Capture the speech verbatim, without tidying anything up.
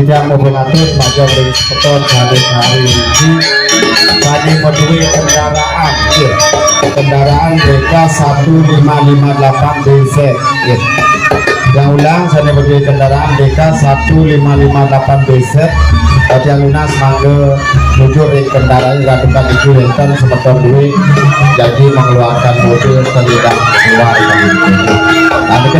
Yang mobil atur maju dari sepeton hari hari ini. Tadi peduli kendaraan, ya. Kendaraan B K satu lima lima delapan B Z, ya. Yang ulang, saya peduli kendaraan B K satu lima lima delapan B Z. Tadi yang lunas mangga menuju ring kendaraan ratukan tujuh wonten semeton duit, jadi mengeluarkan mobil terlebih keluar. Nah, itu